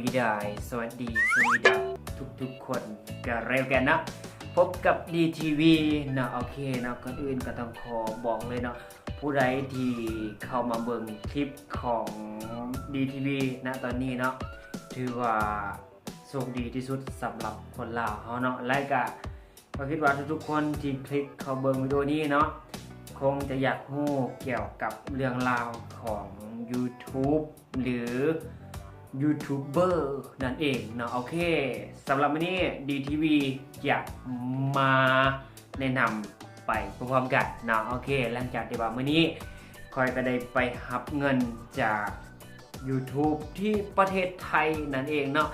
ສະບາຍດີ ສະຫວັດດີ ສະຫວັດດີທຸກໆຄົນກັນແລ້ວກັນເນາະ ພົບກັບດີທີວີເນາະ. ໂອເຄເນາະ ກ່ອນອື່ນກໍຕ້ອງຂໍບອກເລີຍເນາະ ຜູ້ໃດທີ່ເຂົ້າມາເບິ່ງຄລິບຂອງດີທີວີນະຕອນນີ້ເນາະ ຖືວ່າໂຊກດີທີ່ສຸດສຳລັບຄົນລາວເຮົາເນາະ ແລະກະ ກໍຄິດວ່າທຸກໆຄົນທີ່ຄລິກເຂົ້າເບິ່ງວິດີໂອນີ້ເນາະ ຄົງຈະຢາກຮູ້ກ່ຽວກັບເລື່ອງລາວຂອງຢູທູບ ຫຼື ຢູທູບເບີນັ້ນເອງເນາະ. ໂອເຄ ສຳລັບມື້ນີ້ດີທີວີຈະມາແນະນຳໄປພ້ອມໆກັນເນາະ. ໂອເຄ ຫຼັງຈາກທີ່ວ່າມື້ນີ້ຂ້ອຍກໍໄດ້ໄປຮັບເງິນຈາກຢູທູບທີ່ປະເທດໄທນັ້ນເອງເນາະ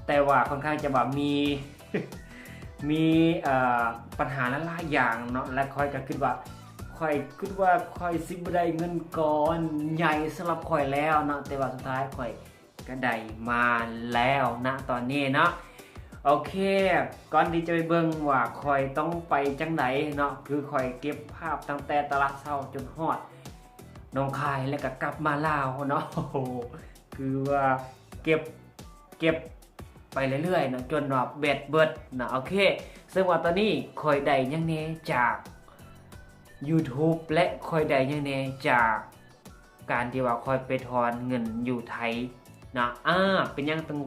ແຕ່ວ່າຄ່ອນຂ້າງຈະວ່າມີ ມີ ເອີ ປັນຫາຫຼາຍໆຢ່າງເນາະ ແລະຂ້ອຍກໍຄິດວ່າ ຂ້ອຍຄິດວ່າຂ້ອຍຊິບໍ່ໄດ້ເງິນກ້ອນໃຫຍ່ສຳລັບຂ້ອຍແລ້ວເນາະ ແຕ່ວ່າສຸດທ້າຍຂ້ອຍກໍໄດ້ມາແລ້ວນະຕອນນີ້ເນາະ. ໂອເຄ ກ່ອນທີ່ຈະໄປເບິ່ງວ່າຂ້ອຍຕ້ອງໄປຈັ່ງໃດເນາະ ຄືຂ້ອຍເກັບພາບຕັ້ງແຕ່ຕະຫຼາດເຊົ້າຈົນຮອດໜອງຄາຍ ແລ້ວກໍກັບມາລາວເນາະ ໂອ້ໂຫ ຄືວ່າເກັບ ເກັບໄປເລື້ອຍໆເນາະ ຈົນວ່າແບັດເບິດເນາະ. ໂອເຄ ເຊິ່ງວ່າຕອນນີ້ຂ້ອຍໄດ້ຫຍັງແດ່ຈາກຢູທູບ ແລະຂ້ອຍໄດ້ຫຍັງແດ່ຈາກການທີ່ວ່າຂ້ອຍໄປຖອນເງິນຢູ່ໄທເນາະ. ອາ ເປັນຫຍັງຕ້ອງ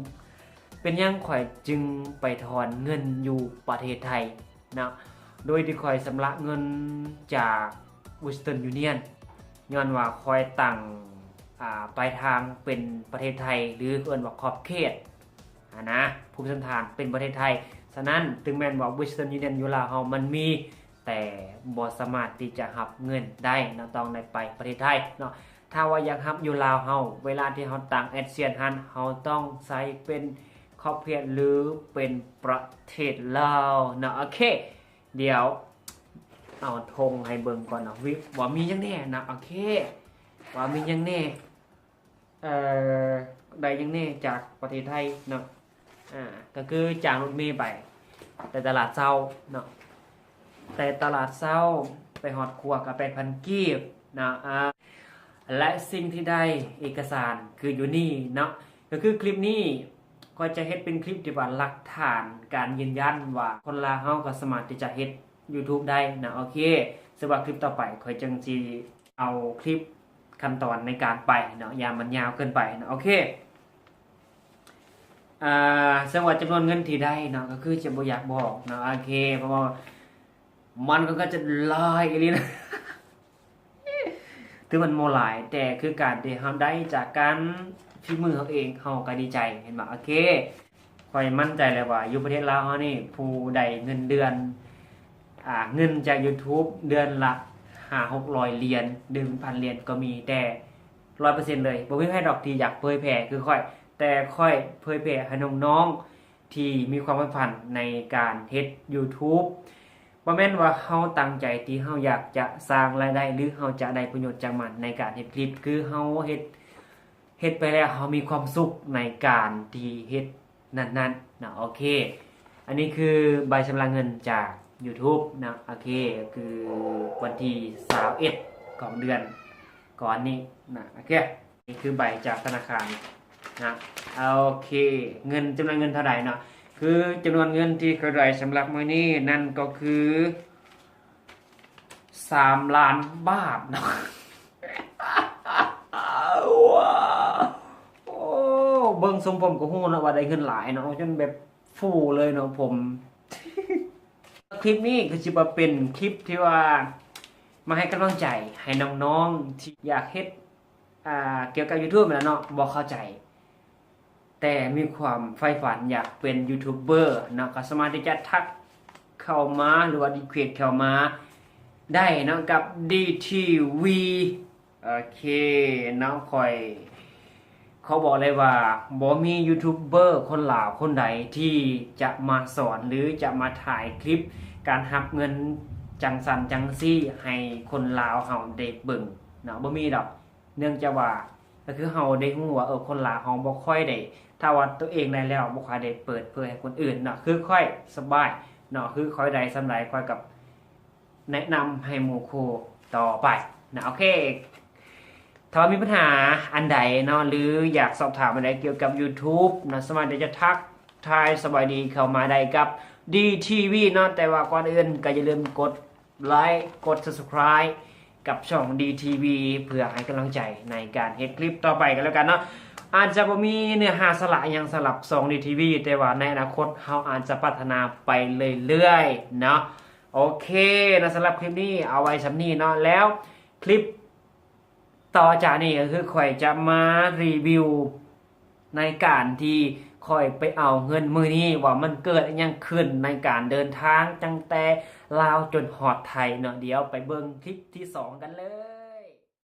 ເປັນຫຍັງຂ້ອຍຈຶ່ງໄປຖອນເງິນຢູ່ປະເທດໄທເນາະ ໂດຍທີ່ຂ້ອຍຊຳລະເງິນຈາກ Western Union ຍ້ອນວ່າຂ້ອຍຕັ້ງ ອາ ປາຍທາງເປັນປະເທດໄທ ຫຼື ເອີ້ນວ່າຂອບເຂດ ຫັ້ນນະ ພູມສັນຖານເປັນປະເທດໄທ. ສະນັ້ນ ເຖິງແມ່ນວ່າ Western Union ຢູ່ລາວເຮົາມັນມີ ແຕ່ບໍ່ສາມາດທີ່ຈະຮັບເງິນໄດ້ເນາະ ຕ້ອງໄດ້ໄປປະເທດໄທເນາະ. ຖ້າວ່າຢາກຮັບຢູ່ລາວເຮົາ ເວລາທີ່ເຮົາຕັ້ງ AdSense ຫັ້ນ ເຮົາຕ້ອງໃຊ້ເປັນຂອບເຂດ ຫຼື ເປັນປະເທດລາວເນາະ. ໂອເຄ ດຽວເອົາທົ່ງໃຫ້ເບິ່ງກ່ອນເນາະ ວິ ວ່າມີຫຍັງແດ່ເນາະ. ໂອເຄ ວ່າມີຫຍັງແດ່ ເອີ ໄດ້ຫຍັງແດ່ຈາກປະເທດໄທເນາະ. ອາ ກໍຄືຈ້າງລົດເມໄປແຕ່ຕະຫຼາດເຊົ້າເນາະ ແຕ່ຕະຫຼາດເຊົ້າໄປຮອດຄົວກໍແປດພັນກີບເນາະ. ອາ ແລະສິ່ງທີ່ໄດ້ເອກະສານຄືຢູ່ນີ້ເນາະ ກໍຄືຄລິບນີ້ຂ້ອຍຈະເຮັດເປັນຄລິບທີ່ວ່າຫຼັກຖານການຢືນຢັນວ່າຄົນລາວເຮົາກໍສາມາດທີ່ຈະເຮັດຢູທູບໄດ້ເນາະ. ໂອເຄ ສຳລັບຄລິບຕໍ່ໄປຂ້ອຍຈຶ່ງຊິເອົາຄລິບ ຂັ້ນຕອນໃນການໄປເນາະ ຢ່າມັນຍາວເກີນໄປເນາະ. ໂອເຄ ອາ ເຊິ່ງວ່າຈຳນວນເງິນທີ່ໄດ້ເນາະ ກໍຄືຈະບໍ່ຢາກບອກເນາະ. ໂອເຄ ເພາະວ່າມັນກໍຈະຫຼາຍອີ່ຫຼີນະ ຖືມັນບໍ່ຫຼາຍ ແຕ່ຄືການທີ່ເຮົາໄດ້ຈາກການຝີມືເຮົາເອງ ເຮົາກໍດີໃຈ ເຫັນບໍ່? ໂອເຄ ຂ້ອຍໝັ້ນໃຈແລ້ວວ່າຢູ່ປະເທດລາວເຮົານີ້ ຜູ້ໃດເງິນເດືອນ ອາ ເງິນຈາກຢູທູບເດືອນລະຫ້າຫົກຮ້ອຍຫຼຽນ ຫຼື ເປັນພັນຫຼຽນກໍມີ ແຕ່ຮ້ອຍເປີເຊັນເລີຍ ບໍ່ມີໃຜດອກທີ່ຢາກເຜີຍແຜ່ຄືຂ້ອຍ ແຕ່ຂ້ອຍເຜີຍແຜ່ໃຫ້ນ້ອງໆທີ່ມີຄວາມໃຝ່ຝັນໃນການເຮັດຢູທູບ. ບໍ່ແມ່ນວ່າເຮົາຕັ້ງໃຈທີ່ເຮົາຢາກຈະສ້າງລາຍໄດ້ ຫຼື ເຮົາຈະໄດ້ປະໂຫຍດຈາກມັນໃນການເຮັດຄລິບ ຄືເຮົາເຮັດ ເຮັດໄປແລ້ວເຮົາມີຄວາມສຸກໃນການທີ່ເຮັດນັ້ນໆນະ. ໂອເຄ ອັນນີ້ຄືໃບຊຳລະເງິນຈາກຢູທູບນະ. ໂອເຄ ກໍຄືວັນທີຊາວເອັດຂອງເດືອນກ່ອນນີ້ນະ. ໂອເຄ ນີ້ຄືໃບຈາກທະນາຄານນະ. ໂອເຄ ເງິນ ຈຳນວນເງິນເທົ່າໃດເນາະ? ຄືຈຳນວນເງິນທີ່ຂ້ອຍໄດ້ສຳລັບມື້ນີ້ນັ້ນກໍຄື ສາມລ້ານບາດເນາະ. ໂອ້ ເບິ່ງຊົງຜົມກໍຮູ້ເນາະວ່າໄດ້ເງິນຫຼາຍເນາະ ຈົນແບບຟູເລີຍເນາະຜົມ. ຄລິບນີ້ກໍຊິວ່າເປັນຄລິບທີ່ວ່າມາໃຫ້ກຳລັງໃຈໃຫ້ນ້ອງໆທີ່ຢາກເຮັດ ອ່າ ກ່ຽວກັບຢູທູບຫັ້ນແຫຼະເນາະ ບໍ່ເຂົ້າໃຈ ແຕ່ມີຄວາມໃຝ່ຝັນຢາກເປັນຢູທູບເບີເນາະ ກໍສາມາດທີ່ຈະທັກເຂົ້າມາ ຫຼືວ່າຣີເຄວດເຂົ້າມາໄດ້ເນາະ ກັບດີທີວີ. ໂອເຄເນາະ ຂ້ອຍຂໍບອກເລີຍວ່າບໍ່ມີຢູທູບເບີຄົນລາວຄົນໃດທີ່ຈະມາສອນ ຫຼືຈະມາຖ່າຍຄລິບການຮັບເງິນຈັ່ງຊັ້ນຈັ່ງຊີ້ໃຫ້ຄົນລາວເຮົາໄດ້ເບິ່ງເນາະ ບໍ່ມີດອກ. ເນື່ອງຈາກວ່າ ກໍຄືເຮົາໄດ້ຮູ້ວ່າ ເອີ ຄົນລາວເຮົາບໍ່ຄ່ອຍໄດ້ ຖ້າວ່າຕົວເອງໄດ້ແລ້ວ ບໍ່ຄ່ອຍໄດ້ເປີດເຜີຍໃຫ້ຄົນອື່ນເນາະ. ຄືຂ້ອຍສະບາຍເນາະ ຄືຂ້ອຍໄດ້ສ່ຳໃດ ຂ້ອຍກໍແນະນຳໃຫ້ໝູ່ຄູ່ຕໍ່ໄປນະ. ໂອເຄ ຖ້າວ່າມີບັນຫາອັນໃດເນາະ ຫຼື ຢາກສອບຖາມອັນໃດກ່ຽວກັບ YouTube ເນາະ ສາມາດທີ່ຈະທັກທາຍສະບາຍດີເຂົ້າມາໄດ້ກັບ ດີທີວີ ເນາະ. ແຕ່ວ່າກ່ອນອື່ນກໍຢ່າລືມກົດໄລ ກົດ Subscribe ກັບຊ່ອງ ດີທີວີ ເພື່ອໃຫ້ກຳລັງໃຈໃນການເຮັດຄລິບຕໍ່ໄປກັນແລ້ວກັນເນາະ. ອາດຈະບໍ່ມີເນື້ອຫາສາລະຫຍັງສຳລັບຊ່ອງ ດີທີວີ ແຕ່ວ່າໃນອະນາຄົດເຮົາອາດຈະພັດທະນາໄປເລື້ອຍໆເນາະ. ໂອເຄເນາະ ສຳລັບຄລິບນີ້ເອົາໄວ້ສ່ຳນີ້ເນາະ. ແລ້ວຄລິບ ຕໍ່ຈາກນີ້ກໍຄືຂ້ອຍຈະມາຣີວິວໃນການທີ່ຂ້ອຍໄປເອົາເງິນມື້ນີ້ ວ່າມັນເກີດອີ່ຫຍັງຂຶ້ນໃນການເດີນທາງຕັ້ງແຕ່ລາວຈົນຮອດໄທເນາະ. ດຽວໄປເບິ່ງຄລິບທີສອງກັນເລີຍ.